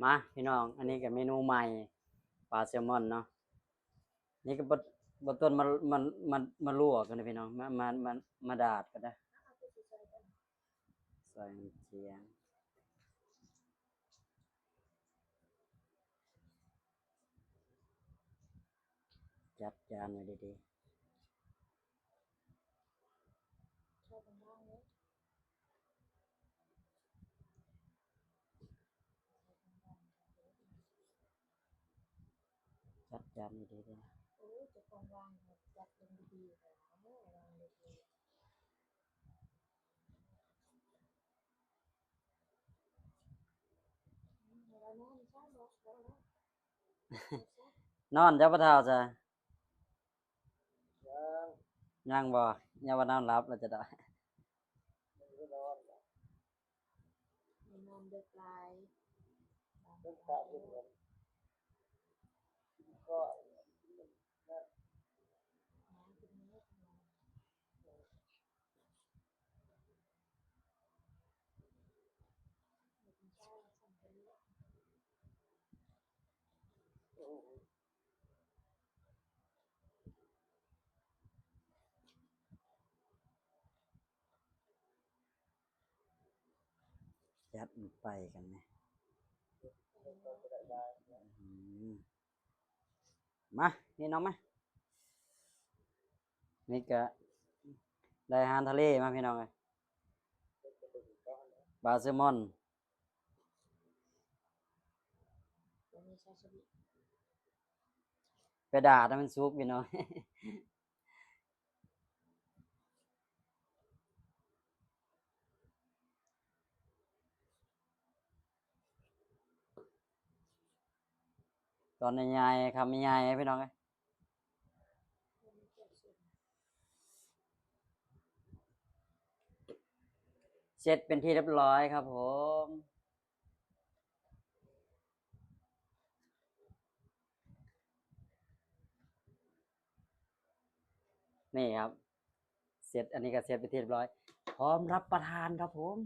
ມາພີ່ນ້ອງ ອັນນີ້ກໍເມນູໃໝ່ ປາແຊລມອນເນາະ. ນີ້ກໍບໍ່ ບໍ່ຕົ້ນມາ ມາ ມາ ມາລວກກັນເດີພີ່ນ້ອງ ມາ ມາ ມາ ມາດາດກັນເດີ. ໃສ່ເຈຍງ ຈັດຈານໄວ້ດີໆ. ຈັດຈານດີໆ ເດີ. ໂອ້ຍ ເຈົ້າຂອງວາງຈັດລົງດີໆ ວາງດີໆ. ອືມ ແລ້ວນອນຊະ ນອນຊະ ນອນເຈົ້າ ພໍ່ເຖົ້າຊະ. ຍັງ ຍັງບໍ່? ຍັງບໍ່ນອນຫຼັບແລ້ວຈະໄດ້ ນອນເດິກຫຼາຍ ເບິ່ງຕາເຫັນ ກໍ ຈັດມັນໄປກັນແດ່. ອືມ ມາ ນີ້ນ້ອງມາ. ນີ້ກະໄດ້ອາຫານທະເລມາພີ່ນ້ອງເອີຍ ປາແຊລມອນ ໄປດາດໃຫ້ມັນສຸກພີ່ນ້ອງ. ຕອນໃຫຍ່ໆ ຄຳໃຫຍ່ໆ ພີ່ນ້ອງເອີຍ. ເສັດເປັນທີ່ຮຽບຮ້ອຍຄັບຜົມ. ນີ້ຄັບ ເສັດ ອັນນີ້ກໍເສັດເປັນທີ່ຮຽບຮ້ອຍ ພ້ອມຮັບປະທານຄັບຜົມ.